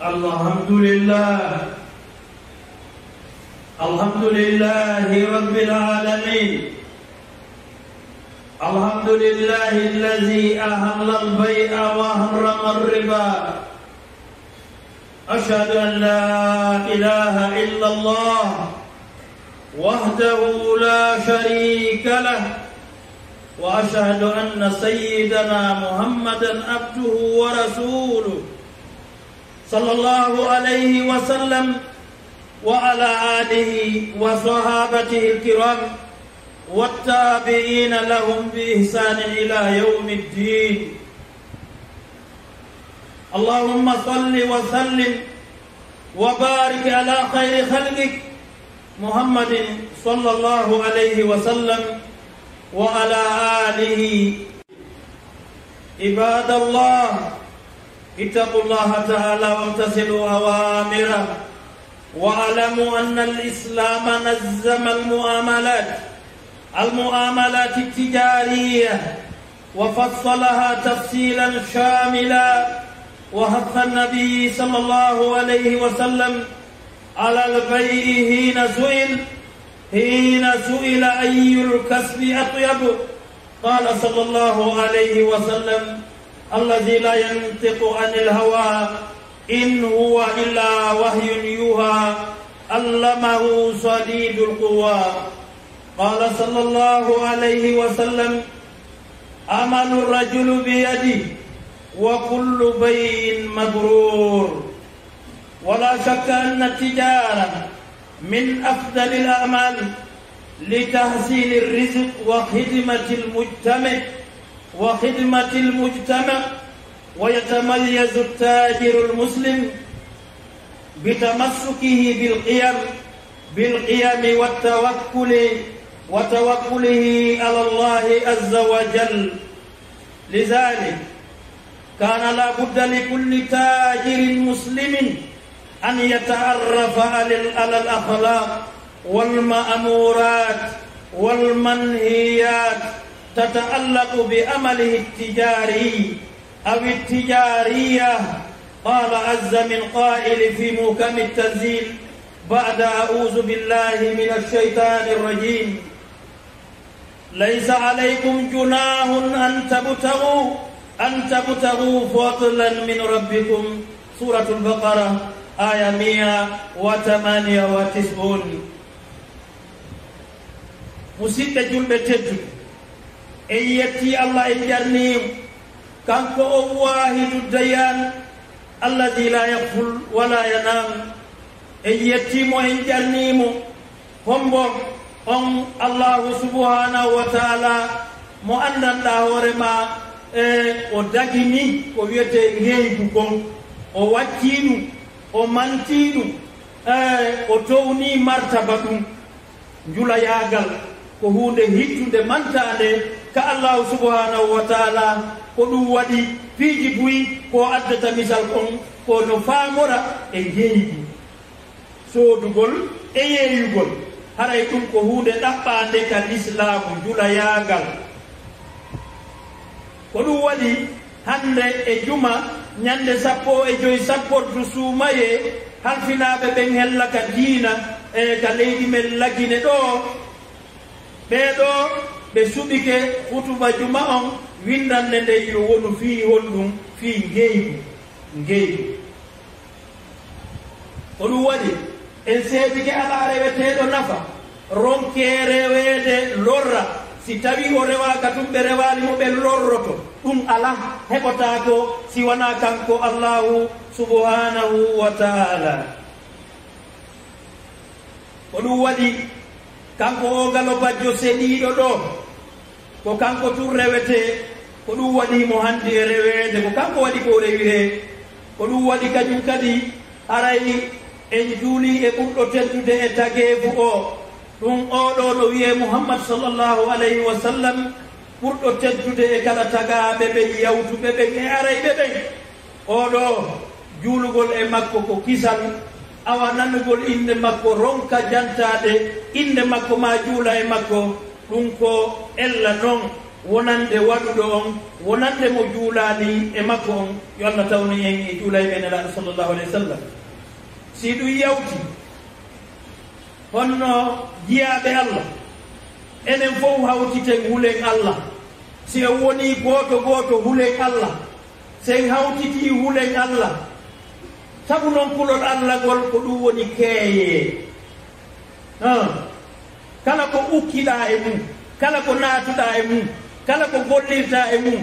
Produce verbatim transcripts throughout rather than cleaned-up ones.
الحمد لله. الحمد لله رب العالمين. الحمد لله الذي أحل البيع وحرم الربا. أشهد أن لا إله إلا الله وحده لا شريك له، وأشهد أن سيدنا محمدا عبده ورسوله، صلى الله عليه وسلم، وعلى آله وصحابته الكرام والتابعين لهم بإحسان إلى يوم الدين. اللهم صل وسلم وبارك على خير خلقك محمد صلى الله عليه وسلم وعلى آله. عباد الله، اتقوا الله تعالى وامتثلوا أوامره، واعلموا أن الإسلام نظم المعاملات، المعاملات التجارية، وفصلها تفصيلا شاملا، وحث النبي صلى الله عليه وسلم على البيع حين سئل، حين سئل أي الكسب أطيب، قال صلى الله عليه وسلم: الذي لا ينطق عن الهوى، إن هو إلا وحي يوحى، علمه شديد القوى. قال صلى الله عليه وسلم: عمل الرجل بيده، وكل بيع مبرور. ولا شك أن التجارة من أفضل الأعمال لتحصيل الرزق وخدمة المجتمع، وخدمة المجتمع. ويتميز التاجر المسلم بتمسكه بالقيم، بالقيم والتوكل، وتوكله على الله عز وجل. لذلك كان لا بد لكل تاجر مسلم أن يتعرف على ال-، على الأخلاق والمأمورات والمنهيات تتعلق بعمله التجاري أو التجارية. قال عز من قائل في محكم التنزيل بعد أعوذ بالله من الشيطان الرجيم: ليس عليكم جناح أن تبتغوا، أن تبتغوا فضلا من ربكم. سورة البقرة، آية مية وثمانية وتسعون. Musidɓe julɓe tedduɓe, en yetti Allah, en jarnii mo. Kanko o waahidu dayaan, alladhi la yaghful wa la yanam. En yettii mo, en jarnii mo. Hombo on Allahu subhanahu wa ta'ala mo anndanɗaa hoore ma, e o dagini ko wiyetee ngeygu kon, o waccii ɗum, o mantii ɗum, e o townii martaba ɗum. Njulayaagal ko huunde hittunde mantaande ka Allahu subhanahu wa ta'ala. Ko ɗum waɗi piiji buy ko addata misal kon ko no faamora e ngeygu. Soodugol e yeeyugol, haray ɗum ko huunde ɗaɓɓaande ka lislaamu, njulayaagal. Ko ɗum waɗi hannde e juma, ñannde sappo e joy sabbordu suumayee, halfinaaɓe ɓen hella ka diina e ka leydi men Lagine ɗoo, ɓee ɗoo ɓe suɓike hutuba juma on, winndannde nden yo wonu fii honɗum? Fii ngeygu, ngeygu. Ko ɗum waɗi, en seedike alaa reweteeɗo nafa, ronkee reweede lorra. Si tawii o rewaaka tun, ɓe rewaali mo, ɓe lorroto. Ɗum alaa, heɓotaako si wanaa kanko Allaahu subhaanahu wa ta'aalaa. Ko ɗum waɗi, kanko oo galopajjo seɗiiɗo ɗoo, ko kanko tun rewetee. Ko ɗum waɗi mo hanndi e reweede, ko kanko waɗi ko o rewiree. Ko ɗum waɗi kajum kadi, haray en juulii e ɓurɗo teddude e tageefu oo. Ɗum oo ɗoo no wiyee Muhammad sallallahu alayhi wa sallam, ɓurɗo teddude e kala tagaaɓe ɓen, yawtuɓe ɓen e arayɓe ɓen. Oo ɗoo, juulugol e makko ko kisal, awa nanugol innde makko, ronka jantaade innde makko, maa juula e makko, ɗum ko ella non. wonande waɗuɗo on, wonande mo juulaali e makko on, yo Allah tawnu en e juulayɓe Nelaaɗo sallallahu alayhi wa sallam. Si ɗum yawti, honno jiyaaɓe Allah, enen fof hawtiten hulen Allah. Si en wonii gooto gooto hulen Allah, si en hawtitii hulen Allah, sabu noon kulol Allah ngol ko ɗum woni keeyee. Ah. Kala ko ukkiɗaa e mum, kala ko naatuɗaa e mum, kala ko gollirtaa e mum,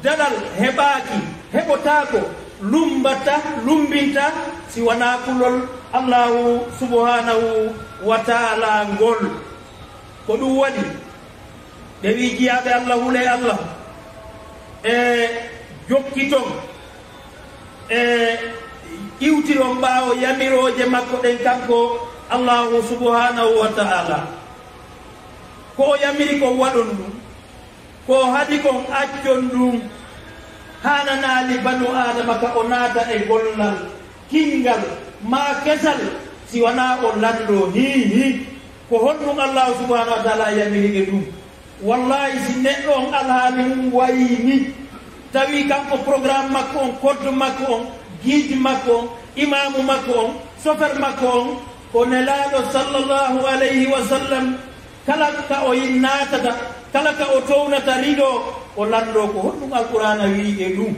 daɗal heɓaaki, heɓotaako, lummbata, lummbinta, si wanaa kulol Allaahu subhaanahu wa taala ngol. Ko ɗum waɗi, ɓe wii jiyaaɓe Allah, hulee Allah, e jokkiton, e iwtiron ɓaawo yamirooje makko ɗen, kanko Allaahu subhaanahu wa taala. Ko o yamiri kon, waɗon ɗum. Ko o haɗi kon, accon ɗum. Haananaali banu Aadama ka o naata e gollal kinngal maa kesal, si wanaa o lanndoo. Hii, hii. Ko honɗum Allaahu subhaanahu wa taala yamiri ɓe ɗum? Wallaahi, si neɗɗo on alhaali mum wayii ni, tawi kanko programme makko on, code makko on, guide makko on, imaamu makko on, chauffeur makko on, ko Nelaaɗo sallallahu alayhi wa sallam, kala ka o yin-, naatata, kala ka o townata rido, o lanndoo ko honɗum Alqur'aana wi'i e ɗum,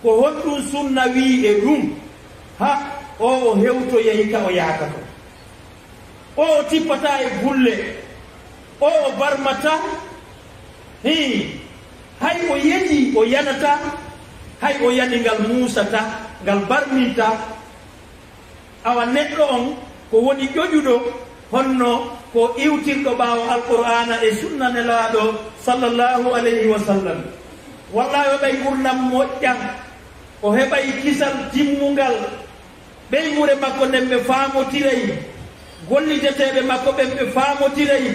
ko honɗum Sunna wi'i e ɗum, ha o, o hewtoyay ka o yaata ton. O, o tippataa e gulle, o, o barmataa. Hii, hay o yenii, o yanataa, hay o yani ngal muusataa, ngal barmintaa. Awa neɗɗo on ko woni ƴoƴuɗo, honno ko iwtirɗo ɓaawo Alqur'aana e Sunna Nelaaɗo sallallahu alayhi wa sallam. Wallaahi, o heɓay ngurndan moƴƴan, o heɓay kisal timmungal. Ɓeynguure makko nden ɓe faamotiray, golliteteeɓe makko ɓen ɓe faamotiray.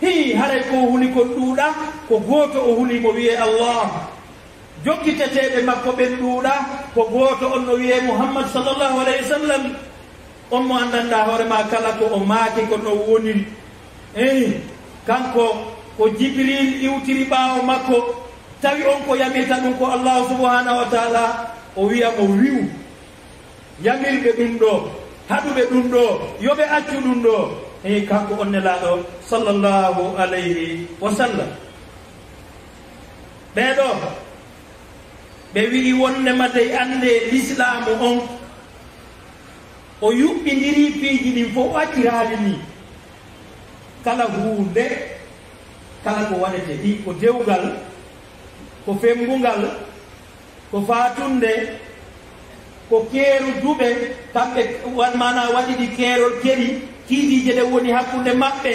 Hii, haray ko o huli kon ɗuuɗaa, ko gooto o huli mo wi'ee Allah. Jokkiteteeɓe makko ɓen ɗuuɗaa, ko gooto on no wi'ee Muhammad sallallahu alayhi wa sallam. On mo anndanɗaa hoore maa kala ko o maaki ko non woniri. Eey, kanko ko Jibril iwtiri ɓaawo makko, tawi on ko yamirta ɗum ko Allahu subhaanahu wa taala, o wi'a mo wi'u. Yamirɓe ɗum ɗoo, haɗuɓe ɗum ɗoo, yo ɓe accu ɗum ɗoo. E kanko on Nelaaɗo, sallallahu alayhi wa sallam. Ɓee ɗoo, ɓe wi'i wonndema dey anndee Lislaamu on, o yuɓɓindirii piiji ɗin fof, o acciraali nii. Kala huunde, kala ko waɗetee ɗi, ko dewgal, ko femmbungal, ko faatunde, ko keeru duɓe, kamɓe wan-, maanaa waɗi ɗi keerol keri, kiidiije ɗen woni hakkunde maɓɓe,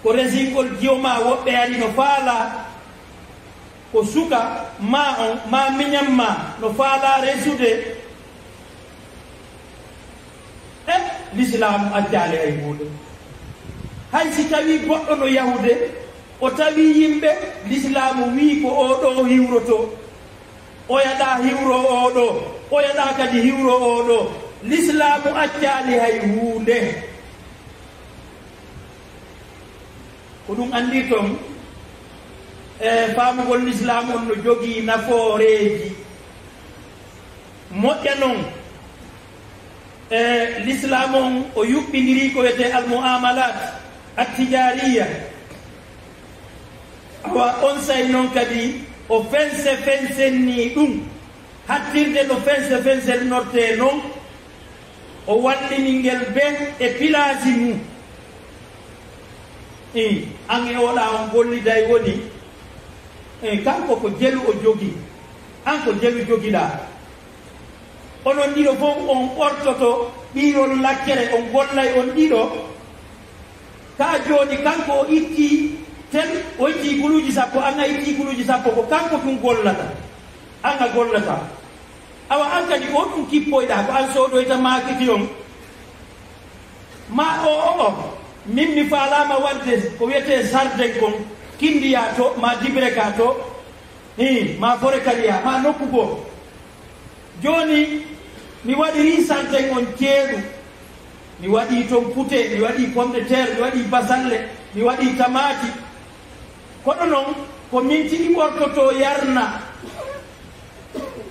ko resingol jiwo maa woɓɓe ari no faalaa, ko suka maa on, maa miñan maa no faalaa resude. E Lislaamu accaali hay huunde. Hay si tawii goɗɗo no yahude, o tawii yimɓe, Lislaamu wi'i ko oo ɗoo hiwrotoo, oya ɗaa hiwro oo ɗoo, oya ɗaa kadi hiwro oo ɗoo. Lislaamu accaali hay huunde. Ko ɗum anndirton, e faamugol Lislaamu on no jogii nafooreeji. Moƴƴa non, e Lislaamu on o yuɓɓindirii ko wiyetee al-mu'amalat at-tijariya. Awa onsay non kadi o fense fensennii ɗum, hattirde no fense fensennortee non. O wallini ngel bee e pilaasi mum. Ii, an e oɗa on golliday woni, ii, kanko ko jelu o jogi, an ko jelu jogiɗaa. Onon ɗiɗo fof on ɓortoto ɓiirol lakkere, on gollay on ɗiɗo. Ka jooni kanko o itti tel, o itti guluuji sappo, an a itti guluuji sappo, ko kanko tun gollata, an a gollata. Awa an kadi o ɗum kippoyɗaa, ko an soodoyta maakiti on. Ma o, o, o, min mi faalaama waɗde ko wiyetee sarden kon, Kindiya to, ma Dibreka to, ii, ma Forekariya, ma nokku goo. Jooni, mi waɗirii sarden on ceeɗu. Mi waɗii ton pute, mi waɗii pomme de terre, mi waɗii basalle, mi waɗii tamaati. Kono noon, ko min tigi ɓortotoo yarna.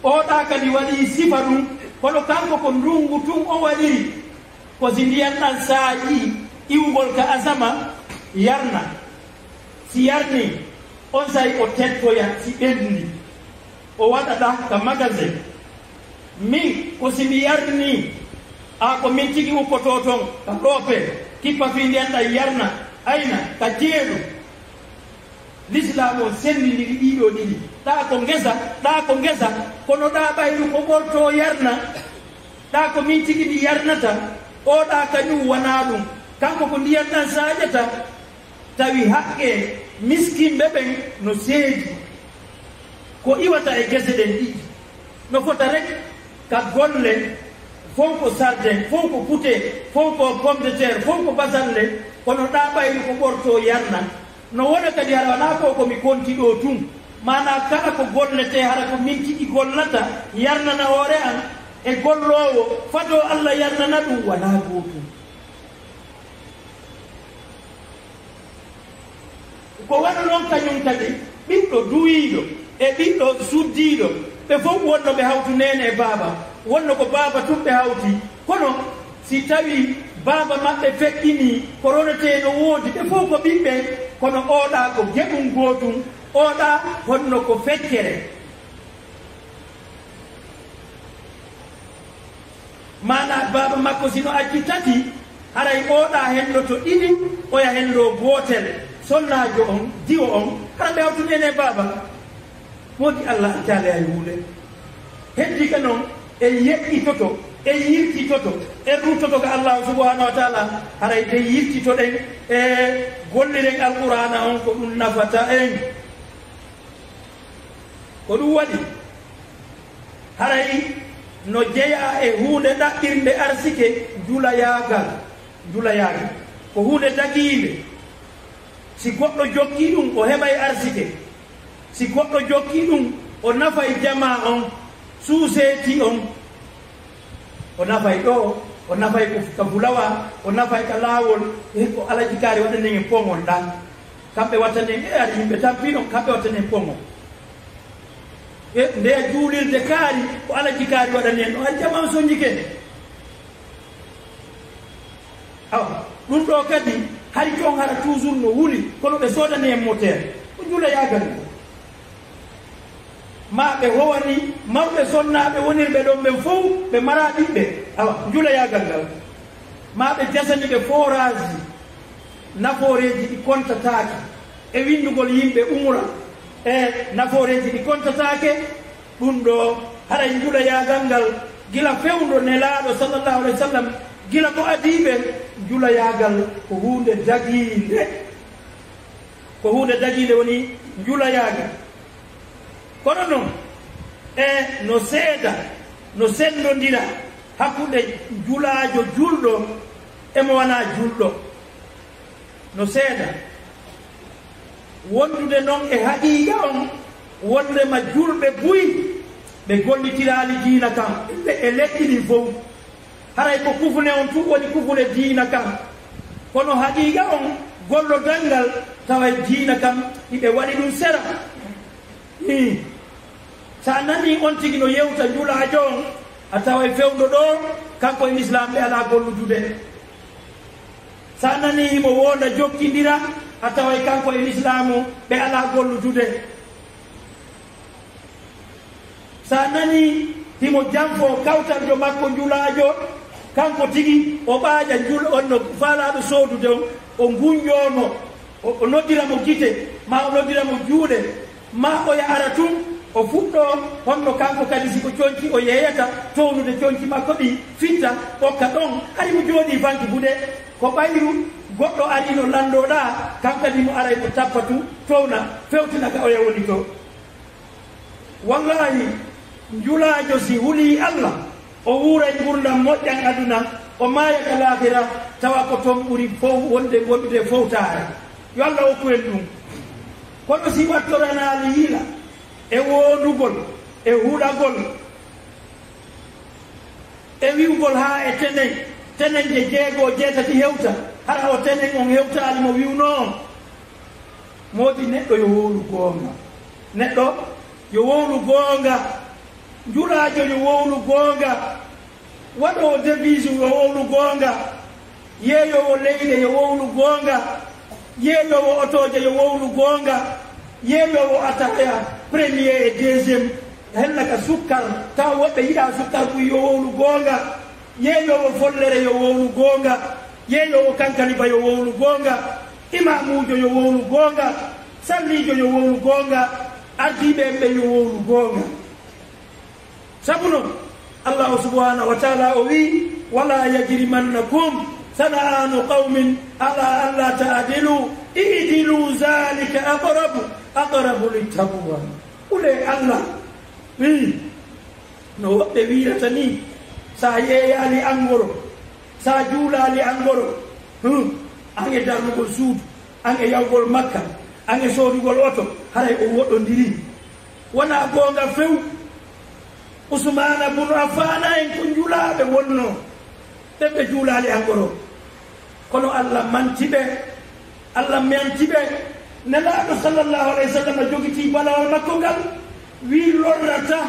Oɗa kadi waɗi sifa ɗum, kono kanko ko ndunngu tun o waɗiri. Ko si ndiyan ɗan saaƴi iwugol ka asama, yarna. Si yarni, on say o tettoya si ɓenndi. O waɗa ɗa ka magasin. Min, ko si mi yarni, a ko min tigi ukkotoo ton ka loope, kippa fii ndiyan ɗan yarna, ayna, ka jeeɗu. Lislaamu on senndindiri ɗiɗo ɗiɗi. Ɗa ko ngesa, ɗa ko ngesa, kono ɗa ɓayru ko ɓortoo yarna. Ɗa ko min tigi mi yarnata, oɗa kañum wanaa ɗum. Kanko ko ndiyan ɗan saaƴata, tawi haqqe miskinɓe ɓen no seedi. Ko iwata e gese ɗen ɗiɗi. No fota rek ka golle, fow ko sarden, fow ko pute, fow ko pomme de terre, fow ko basalle, kono ɗa ɓayru ko ɓortoo yarna. No wona kadi hara wanaa ko ko mi konti ɗoo tun. Maanaa kala ko golletee hara ko min tigi gollata yarnana hoore an e golloowo fadoo Alla yarnana ɗum wanaa gootum. Ko waɗa noon kañum kadi ɓiɗɗo duwiiɗo e ɓiɗɗo suddiiɗo, ɓe fof wonno ɓe hawtu neene e baaba, wonno ko baaba tun ɓe hawti. Kono si tawii baaba maɓɓe feƴƴinii, ko ronetee no woodi, ɓe fof ko ɓiɓɓe, kono ooɗaa ko geɓum gootum, ooɗaa honno ko feccere. Maanaa baaba makko si no accu tati, haray ooɗaa hendoto ɗiɗi, oya hendoo gootel. Sonnaajo on, diwo on, hara ɓe hawtu neene e baaba. Moodi Alla accaali hay huunde. Heddii ka noon, en yeɗɗitoto, en yiltitoto, en ruttoto ka Allaahu subhaanahu wa taala, haray de yiltitoɗen e golliren Alqur'aana on ko ɗum nafata en. Ko ɗum waɗi, haray no jeyaa e huunde ɗaɓɓirnde arsike, njulayaagal. Njulayaagal ko huunde dagiinde. Si goɗɗo jokkii ɗum, o heɓay arsike. Si goɗɗo jokkii ɗum, o nafay jamaa on, suuseeti on. O nafay ɗoo, o nafay ko ka fulawa, o nafay ka laawol. E ko Alaji Kaari waɗani en e poŋol ɗan. Kamɓe wattani en, e ari yimɓe tampi ɗon, kamɓe wattani en poŋol. E nde juulirde kaari, ko Alaji Kaari waɗani en ɗo, ay jamaa on sonjike. Awa, ɗum ɗoo kadi, hari toon hara toujours no wuli, kono ɓe soodani en moteur. Ko njulayaagal. Maa ɓe howani mawɓe sonnaaɓe wonirɓe ɗon ɓen fof, ɓe maraa ɓiɓɓe. Awa, njulayaagal ngal. Maa ɓe jasani ɓe forage, nafooreeji ɗi kontataake, e winndugol yimɓe umra, e nafooreeji ɗi kontataake. Ɗum ɗoo, haray njulayaagal ngal, gila fewndo Nelaaɗo, sallallahu alayhi wa sallam, gila ko adii ɓe, njulayaagal ko huunde dagiinde. Ko huunde dagiinde woni njulayaagal. Kono noon, e no seeda, no senndondira hakkunde njulaajo julɗo e mo wanaa julɗo. No seeda. Wondude noon e haqiiqa on, wonndema julɓe buy, ɓe gollitiraali diina kan, ɓe e leƴƴi ɗin fow. Haray ko kufune on tun woni kufune diina kan. Kono haqiiqa on gollodal ngal, taway diina kan, hiɓe waɗi ɗum sera. Ii. So a nanii on tigi no yewta njulaajo on, a taway fewndo ɗoo, kanko e Lislaam ɓe alaa golludude. So a nanii himo woonda jokkindira, a taway kanko e Lislaamu ɓe alaa golludude. So a nanii himo janfoo kawtaljo makko njulaajo, kanko tigi o ɓaaƴa njul-, on no faalaaɗo soodude on, o ngunjoo mo, o, o noddira mo gite, maa o noddira mo juuɗe, maa oya ara tun, o fuɗɗoo honno kanko kadi si ko conci o yeeyata, townude conci makko ɗi, fitta, okka ɗon, hari mo jooɗii fanki buɗe. Ko ɓayru goɗɗo arii no lanndoo ɗaa, kan kadi mo aray mo tappa tun, towna, fewtina ka oya woni to. Wallaahi, njulaajo si hulii Alla, o wuuray ngurndan moƴƴan aduna, o maaya ka laakira, tawa ko ton ɓuri fow wonde wondude fowtaare. Yo Alla okku en ɗum. Kono si wattoranaali yila e woondugol, e huɗagol, e wi'ugol haa e tenen, tenen je jeego, jeetati hewta, hara o tenen on hewtaali mo wi'unoo on. Moodi neɗɗo yo wowlu goonga. Neɗɗo yo wowlu goonga. Njulaajo yo wowlu goonga. Waɗoowo devise yo wowlu goonga. Yeeyoowo leyɗe yo wowlu goonga. Yeeyoowo otooje yo wowlu goonga. Yeeyoowo ataya premier et deuxième, hella ka sukkar, tawa woɓɓe yiɗaa sukkar buy, yo wowlu goonga. Yeeyoowo follere yo wowlu goonga. Yeeyoowo kankaliba yo wowlu goonga. Imaamuujo yo wowlu goonga. Salliijo yo wowlu goonga. Ardiiɓe en ɓe yo wowlu goonga. Sabu non, Allahu subhanahu wa taala o wi'i, "Wala yajrimannakum sana'anu qawmin ala alla ta'dilu, i'dilu zalika aqrabu, aqrabu littaqwa." Ɓulee Allah wi'i, no woɓɓe wi'irata ni, sa yeeyaali angoro, sa juulaali angoro, hmm, an e darnugol suudu, an e yahugol Makka, an e soodugol oto, haray on woɗɗondirii. Wonaa goonga few. Usmaana bunu Affaana en ko njulaaɓe wonnoo. Ɓe ɓe juulaali angoro. Kono Allah manti ɓe. Allah manti ɓe. Nelaaɗo sallallahu alayhi wa sallam jogitii balawal makko ngal. Wii lorrata,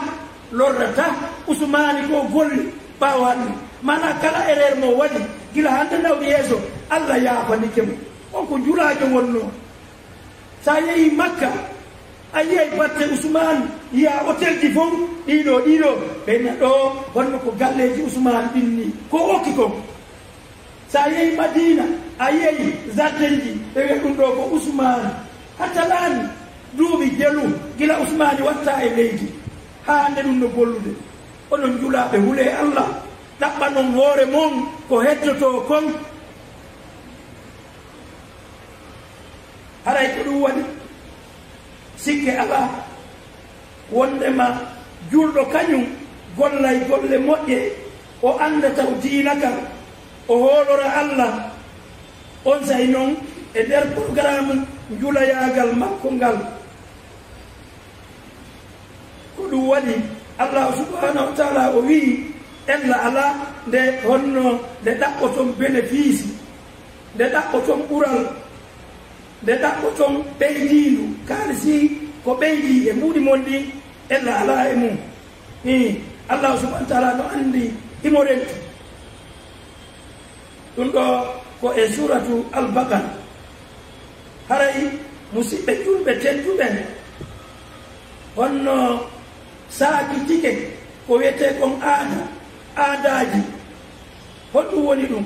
lorrata. Usmaani ko golli ɓaawo hanne. Maanaa kala erreur mo waɗi, gila hannde nawri yeeso, Allah yaafanike mo. On ko njulaajo wonnoo. Sa yehi Makka, a yiyay batte Usmaan, yiya hotelji fof, ɗiɗo, ɗiɗo. Ɓe na ɗo, honno ko galleeji Usmaan ɗin ni. Ko okki kon. Sa yehi Madiina, a yiyay jardinji, ɓe wiya ɗum ɗo ko Usmaan. Hatta laani, duuɓi jelu, gila Usmaani watta e leydi. Haa hannde ɗum no gollude. Onon njulaaɓe, hulee Allah, ɗaɓɓanon hoore mon ko heddotoo kon. Haray ko ɗum waɗi, sikke alaa, wonndema julɗo kañum gollay golle moƴƴe, o annda taw diina kan, o hoolora Allah, onsay non e nder programme njulayaagal makko ngal. Ko ɗum waɗi Allah subhanahu wa taala o wi'i, ella alaa nde honno nde ɗaɓɓoton bénéfice, nde ɗaɓɓoton ɓural, nde ɗaɓɓoton ɓeydiindu, kaalisi ko ɓeydii e mbuuɗi mon ɗin, ella alaa e mum. Ii, Allah subhanahu wa taala no anndi himo renti. Ɗum ɗo ko e suuratu Al-Baqara. Haray, musiɓɓe julɓe tedduɓe, honno saakitike ko wiyetee kon aada, aadaaji, honɗum woni ɗum?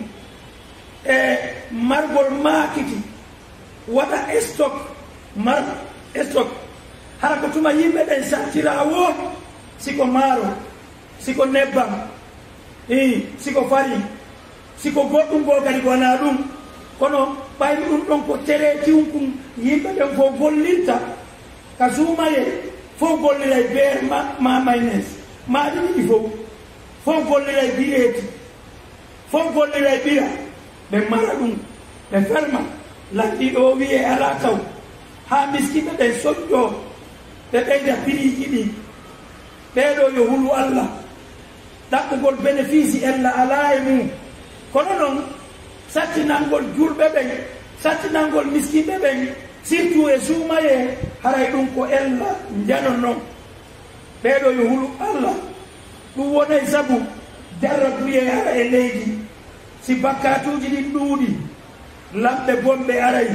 E margol maakiti, waɗa stock, mar stock. Hara ko tuma yimɓe ɓen sattiraa woo, si ko maaro, si ko nebbam, ii, si ko fari, si ko goɗɗum goo kadi ko wanaa ɗum. Kono ɓayri ɗum ɗon ko tere tiwkun yimɓe ɓen fof gollirta, ka suumayee fof golliray beer ma, ma maynes, ma ɗi ɗiɗi fof, fof golliray bireeti. Fof golliray ɓira, ɓe mara ɗum, ɓe ferma. Lanɗiiɗo o wi'ee alaa taw, haa miskiiɓe ɓen soƴƴoo, ɓe ɓeyda piriiji ɗin. Ɓee ɗoo yo hulu Allah. Ɗaɓɓugol bénéfice ella alaa e mum. Kono non, sattinangol julɓe ɓen, sattinangol miskiiɓe ɓen, surtout e suumayee, haray ɗum ko ella njano non. Ɓee ɗoo yo hulu Allah. Ɗum wonay sabu jarrabuyee ara e leydi. Si bakkaatuuji ɗin ɗuuɗi, lamɓe bonɓe aray,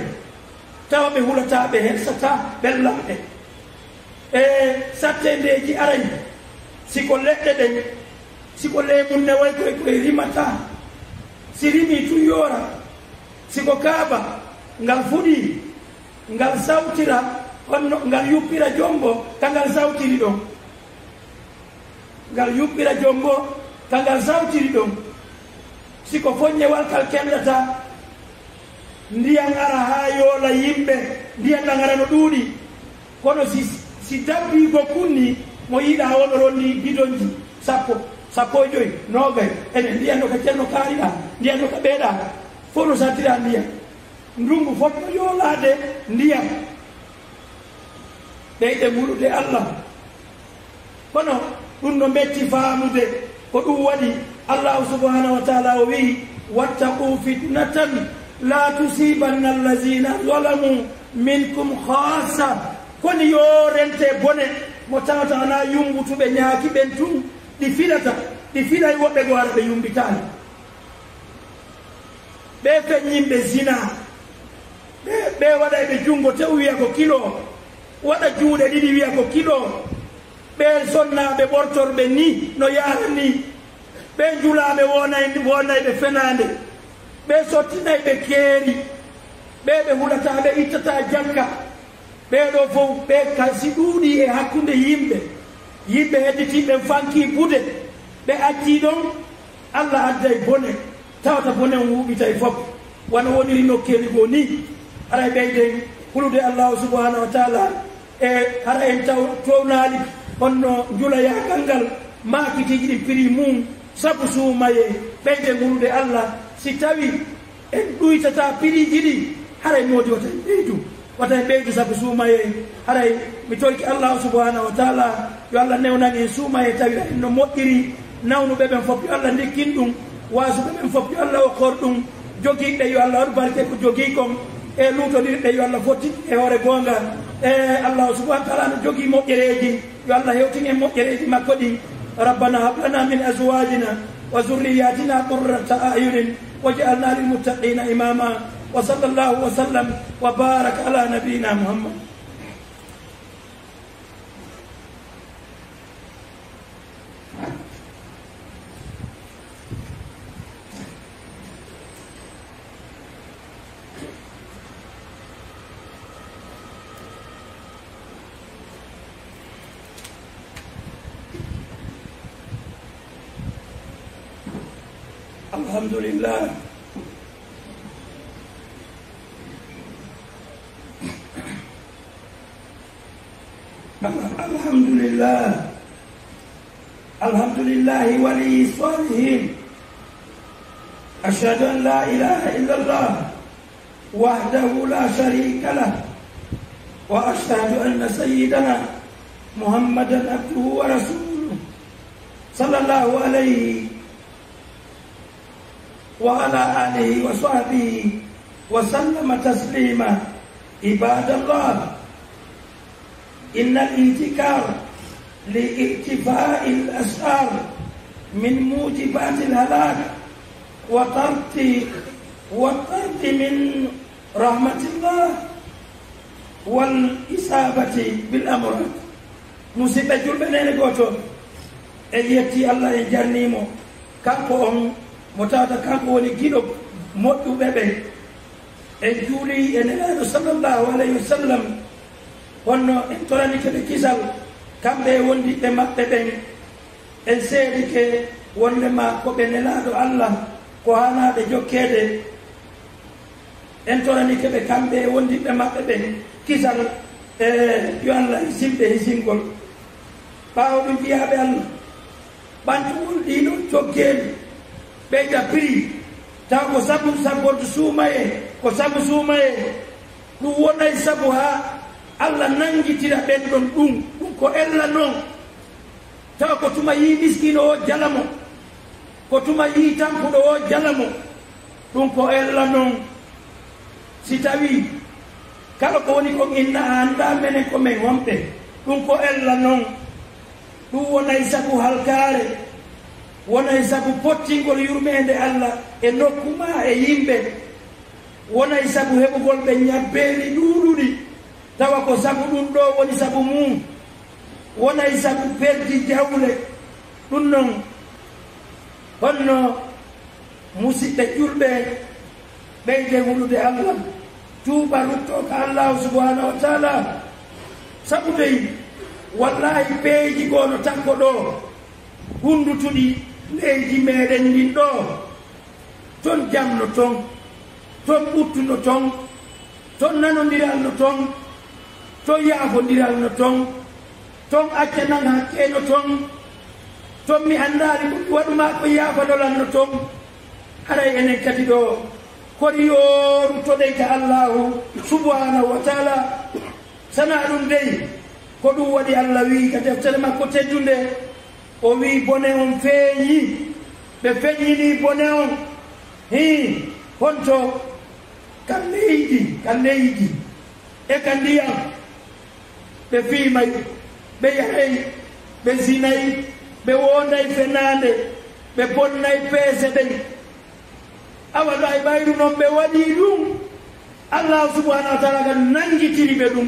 tawa ɓe hulataa, ɓe hersataa ɓen lamɓe. E satteendeeji aray, si ko leɗɗe ɗen, si ko leemunne way koy koy rimataa, si rimii tun yoora, si ko kaaba ngal fuɗii, ngal sawtira, honno ngal yuppira jombo ka ngal sawtiri ɗon. Ngal yuppira jombo ka ngal sawtiri ɗon. Si ko foññewal kal kenɗata, ndiyan ara haa yoola yimɓe, ndiyan ɗan ara no ɗuuɗi. Kono si, si dabbii gokkun ni, mo yiɗaa on ronni bidonji sappo, sappo e joy, noogay, ene ndiyan no ka Ceerno Kaariɗaa, ndiyan no ka ɓeeɗaa, fof no sattiraa ndiyan. Ndunngu fotno yoolaade ndiyam. Ɓeyde ngulude Allah. Kono ɗum no metti faamude. Ko ɗum waɗi Allahu subhanahu wa taala o wi'i, "Wattaqu fitnatan la tusibanna allazina zalamu Minkum khassa, koni yo rente bone mo tawata ana yumbutuɓe ñaaki ɓen tun, ɗi filata, ɗi filay woɓɓe goo hara ɓe yumbitaali. Ɓe feññinɓe zina, ɓe, ɓe waɗayɓe jungo tew wi'a ko kilo, waɗa juuɗe ɗiɗi wi'a ko kilo, ɓe sonnaaɓe ɓortorɓe ni no yaara ni, ɓe julaaɓe wonay-, wonayɓe fenaande, ɓe sottinayɓe keeri, ɓe ɓe hulataa, ɓe ittataa jakka, ɓee ɗoo fow, ɓe ka si ɗuuɗii e hakkunde yimɓe, yimɓe hedditii ɓen fankii buuɗe, ɓe accii ɗon, Alla adday bone, tawata bone on wuuɓitay fof, wano woniri nokkeeli goo nii. Haray ɓeyden hulude Allaahu subhaanahu wa taala, e hara en taw townaali honno njulayagal ngal, maakitiiji ɗin pirii mun, sabu suumayee, ɓeyden hulude Alla, si tawii en ɗuytataa piriiji ɗin, haray moodi wata en ɓeydu, wata en ɓeydu sabu suumayee. Haray mi torike Allaahu subhaanahu wa taala, yo Alla newnan en suumayee tawira en no moƴƴiri. Nawnuɓe ɓen fof, yo Alla ndikkin ɗum. Waasuɓe ɓen fof, yo Alla okkor ɗum. Jogiiɓe, yo Alla waɗu barke ko jogii kon. E luutondirɓe, yo Alla fottin e hoore goonga. E Allaahu subhaanahu wa taala no jogii moƴƴereeji. Yo Alla hewtin en moƴƴereeji makko ɗin. ربنا هب لنا من أزواجنا وذرياتنا قرة أعين واجعلنا للمتقين إماما. وصلى الله وسلم وبارك على نبينا محمد. الحمد لله. الحمد لله. الحمد لله ولي الصالحين. أشهد أن لا إله إلا الله وحده لا شريك له، وأشهد أن سيدنا محمدا عبده ورسوله، صلى الله عليه وعلى آله وصحبه وسلم تسليما. عباد الله، إن الاحتكار لارتفاع الأسعار من موجبات الهلاك وطرد، وطرد من رحمة الله والإصابة بالأمراض. Musidɓe julɓe, neene gooto, en yettii Alla, en jarnii mo, kanko on mo tawata kanko woni giɗo moƴƴuɓe ɓen. En juulii e Nelaaɗo sallallahu alayhi wa sallam, honno en toranike ɓe kisal, kamɓe e wondiɓɓe maɓɓe ɓen. En seedike wondema ko ɓe Nelaaɗo Alla, ko haanaaɓe jokkeede. En toranike ɓe kamɓe e wondiɓɓe maɓɓe ɓen kisal, e yo Alla hisin ɓe hisingol. Ɓaawo ɗum, jiyaaɓe Alla, ɓantugol ɗiɗo coggeeli, ɓeyda prix, taw ko sabu sabbordu suumayee, ko sabu suumayee, ɗum wonay sabu haa Alla nanngitira ɓen ɗon ɗum. Ɗum ko ella non. Taw ko tuma yii miskiino o jala mo, ko tuma yii tampuɗo o jala mo. Ɗum ko ella non. Si tawii kala ko woni kon inna a anndaa menen ko men honɓe, ɗum ko ella non. Ɗum wonay sabu halkaare, wonay sabu pottingol yurmeende Alla e nokku maa e yimɓe, wonay sabu heɓugol ɓe ñabbeeli ɗuuɗuɗi, tawa ko sabu ɗum ɗoo woni sabu mum, wonay sabu perdi jawle. Ɗum non, honno Musiɗɓe julɓe, ɓeyden hulude Allah, tuuba, ruttoo ka Allaahu subhaanahu wa taala. Sabu dey, wallaahi, peeji goo no takko ɗoo, hunndutuɗi leydi meeɗen ndin ɗoo. Ton jam no ton, ton ɓuttu no ton, ton nanondiral no ton, ton yaafondiral no ton, ton accanan hakke no ton, ton mi anndaali ko mi waɗu maa ko yaafanolal no ton. Haray enen kadi ɗoo, kori yooru toɗey ka Allaahu subhaanahu wa taala. Sanaa ɗum dey, ko ɗum waɗi Allah wi'i ka deftere makko teddunde, o wi'i, bone on feeñi, ɓe feññinii bone on. Hii, honto? Ka leydi, ka leydi, E ka ndiyam, ɓe fiimay, ɓe yahay, ɓe sinay, ɓe woonday fenaande, ɓe bonnay peese ɓen. Awa ɓay ɓayru non ɓe waɗii ɗum, Allaahu subhaanahu wa taala kan nanngitiri ɓe ɗum,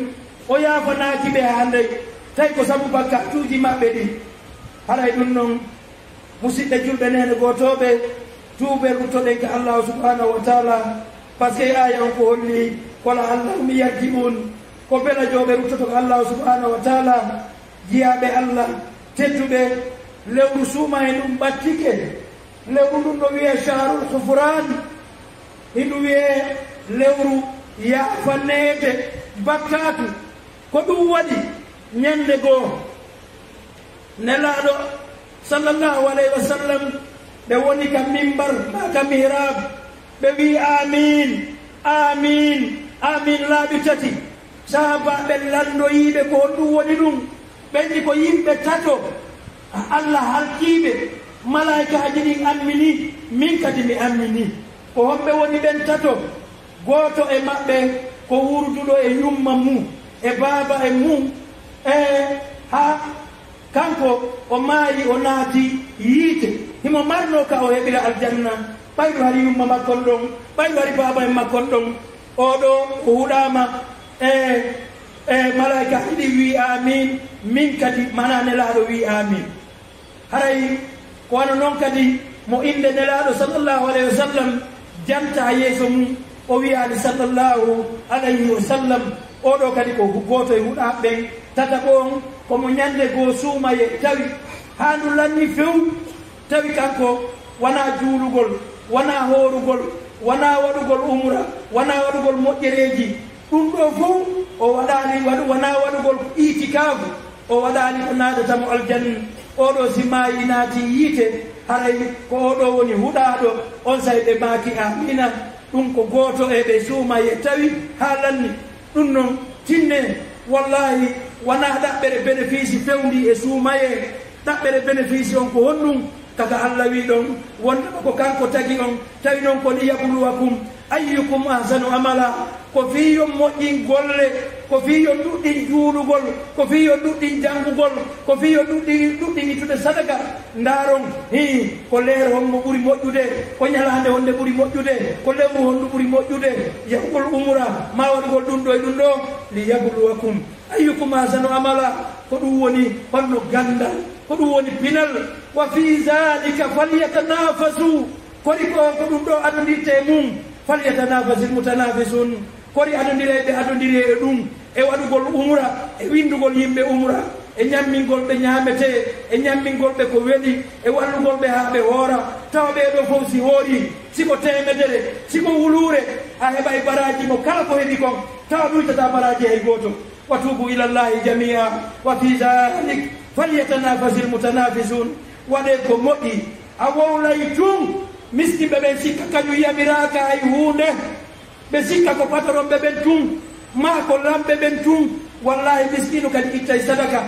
o yaafanaaki ɓe haa ndey, tawi ko sabu bakkaatuuji maɓɓe ɗin. Haray ɗum non, musiɓɓe julɓe, neene gootooɓe, tuuɓe ruttoɗen ka Allaahu subhaanahu wa taala, parce que aaya on ko holli, ko la'allahum yarji'uun, ko bela jooɓe ruttoto ka Allaahu subhaanahu wa taala, jiyaaɓe Allah tedduɓe. Lewru suumayee ɗum ɓattike, lewru ndun no wi'ee shahrul ghufraan, hindu wi'ee lewru yaafaneede bakkaatu. Ko ɗum waɗi, ñannde goo, Nelaaɗo sallallahu alayhi wa sallam, ɓe woni ka mimbar, maa ka mihraab, ɓe wi'i, "Aamiin, aamiin, aamiin," laabi tati. Sahaabaaɓe lanndoyii ɓe ko honɗum woni ɗum. Ɓen ni ko yimɓe tato, Allah halkii ɓe. Malaa'ikaaji ɗin ammini, min kadi mi ammini. Ko homɓe woni ɓen tato? Gooto e maɓɓe ko wurduɗo e yumma mum, e baaba e mum, e haa kanko o maayi, o naati yiite. Himo marnoo ka o heɓira aljanna, ɓayru hari yumma makkon ɗon, ɓayru hari baaba en makkon ɗon. Oo ɗoo o huɗaama e, e malaa'ikaaji ɗin wi'i, "Aamiin," min kadi, maanaa Nelaaɗo wi'i, "Aamiin." Haray ko wano non kadi mo innde Nelaaɗo sallallahu alayhi wa sallam jantaa yeeso mum, o wi'aali sallallahu alayhi wa sallam. Oo ɗoo kadi ko hu-, gooto e huɗaaɓe ɓen. Tataɓo on, ko mo ñannde goo suumayee tawi haa ndu lanni few, tawi kanko wanaa juulugol, wanaa hoorugol, wanaa waɗugol umra, wanaa waɗugol moƴƴereeji. Ɗum ɗoo fow o waɗaali, waɗu, wanaa waɗugol itikaafu, o waɗaali ko naadata mo aljanna. Oo ɗoo si maayi naati yiite, haray ko oo ɗoo woni huɗaaɗo, onsay ɓe maaki, "Aamiina." Ɗum ko gooto e ɓe suumayee tawi haa lanni. Ɗum non, tinnee, wallaahi, wanaa ɗaɓɓere bénéfice fewndi e suumayee. Ɗaɓɓere bénéfice on ko honɗum? Kaka Allah wi'i ɗon, wonde ko kanko tagi on, tawi non ko liyabluwakum ayyukum ahsanu amala, ko fii yo moƴƴin golle, ko fii yo ɗuɗɗin juulugol, ko fii yo ɗuɗɗin janngugol, ko fii yo ɗuɗɗin, ɗuɗɗin ittude sadaka. Ndaaron, hii, ko leere honmo ɓuri moƴƴude, ko ñalaande honde ɓuri moƴƴude, ko lewru hondu ɓuri moƴƴude, yahugol umra, maa waɗugol ɗum ɗoo e ɗum ɗoo, liyabluwakum. Ayyukum ahsanu amala, ko ɗum woni honno ganndal, ko ɗum woni pinal. Wa fi zalika falyatanafasu, kori ko, ko ɗum ɗoo adondirte e mum, falyatanafasil mutanafisun, kori adondirayɓe adondiri e ɗum, e waɗugol umra, e winndugol yimɓe umra, e ñammingol ɓe ñaametee, e ñammingol ɓe ko weli, e wallugol ɓe haa ɓe hoora, tawa ɓee ɗoo fow si hoorii, si ko teemedere, si ko wuluure, a heɓay baraaji mo kala ko heɓi kon, tawa ɗuytataa baraaji hay gooto. Wa tuubu ila Llaahi jamii'an wa fii zaalik falyatanafasil mutanaafisuun. Waɗee ko moƴƴi, a wowlay tun. Miskinɓe ɓen sikka kañum yamiraaka hay huunde, ɓe sikka ko patoronɓe ɓen tun, maa ko lamɓe ɓen tun. Wallaahi, miskiino kadi ittay sadaka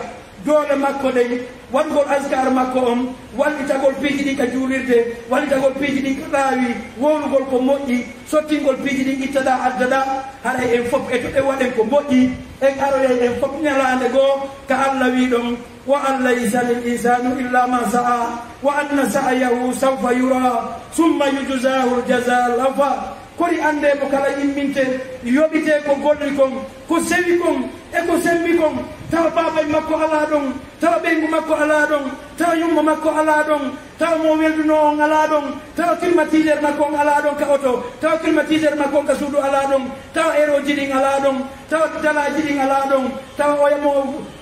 doole makko ɗen, waɗugol askar makko on, wallitagol piiji ɗin ka juulirde, wallitagol piiji ɗin ka laawi, wowlugol ko moƴƴi, sottingol piiji ɗin ittaɗaa addaɗaa, haray en fof etoɗen waɗen ko moƴƴi, en aroyay en fof ñalaande goo ka Alla wii ɗon, wa an laysa lil insani illa ma sa'a, wa anna sa'yahu sawfa yura, summa yujzahu al jaza al awfa. Kori anndee mo kala imminte, yoɓitee ko golli kon, ko sewi kon, e ko sembi kon, tawa baabay makko alaa ɗon, tawa ɓeyngu makko alaa ɗon, tawa yumma makko alaa ɗon, tawa mo weldunoo on alaa ɗon, tawa climatiseur makko on alaa ɗon ka oto, tawa climatiseur makko on ka suudu alaa ɗon, tawa erooji ɗin alaa ɗon, tawa dalaaji ɗin alaa ɗon, tawa oya mo,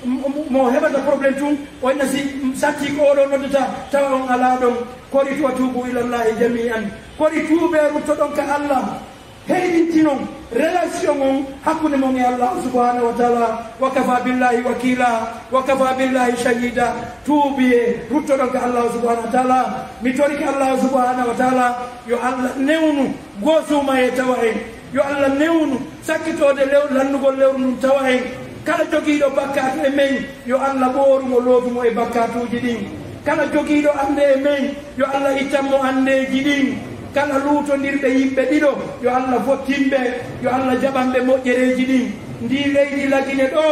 mo, mo heɓata problème tun, o inna si satti ko oɗo noddata, tawa on alaa ɗon. Kori wa tuubu ila Llaahi jamii'an. Kori tuubee ruttoɗon ka Alla. Heyɗintinon relation on hakkunde mon e Allaahu subhaanahu wa taala. Wa kafa billahi wakila, wa kafa billahi shahida. Tuubiyee, ruttoɗon ka Allaahu subhaanahu wa taala. Mi torike Allaahu subhaanahu wa taala yo Alla newnu goo suumayee tawa en. Yo Alla newnu sakkitoode lew-, lannugol lewru ndun tawa en. Kala jogiiɗo bakkaatu e men, yo Alla ɓooru mo, lootu mo e bakkaatuuji ɗin. Kala jogiiɗo annde e men, yo Alla ittan mo anndeeji ɗin. Kala luutondirɓe yimɓe ɗiɗo, yo Alla fottin ɓe, yo Alla jaɓan ɓe moƴƴereeji ɗin. Ndi leydi Lagine ɗo,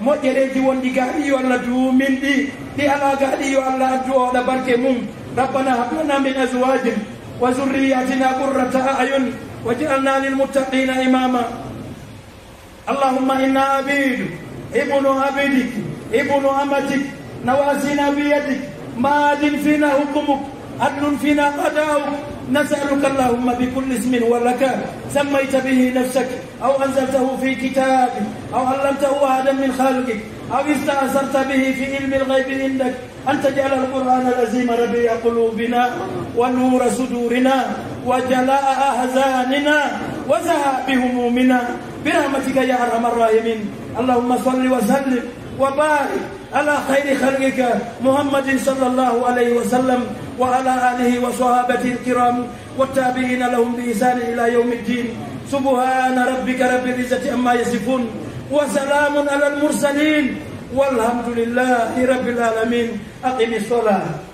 moƴƴereeji wonɗi gaaɗi yo Allah duumin ɗi, ɗi alaa gaaɗi yo Allah addu oɗa barke mum. ربنا هب لنا من أزواجنا وذرياتنا قرة أعين واجعلنا للمتقين إماما. اللهم إنا عبيدك ابن عبدك ابن أمتك نواصينا بيدك ماض فينا حكمك عدل فينا قضاؤك نسألك اللهم بكل اسم هو لك سميت به نفسك أو أنزلته في كتابك أو علمته أحدا من خلقك أو استأثرت به في علم الغيب عندك أن تجعل القرآن العظيم ربيع قلوبنا ونور صدورنا وجلاء أحزاننا وذهاب همومنا برحمتك يا أرحم الراحمين. اللهم صل وسلم وبارك على خير خلقك محمد صلى الله عليه وسلم وعلى آله وصحابته الكرام والتابعين لهم بإحسان إلى يوم الدين. سبحان ربك رب العزة عما يصفون وسلام على المرسلين والحمد لله رب العالمين. أقم الصلاة.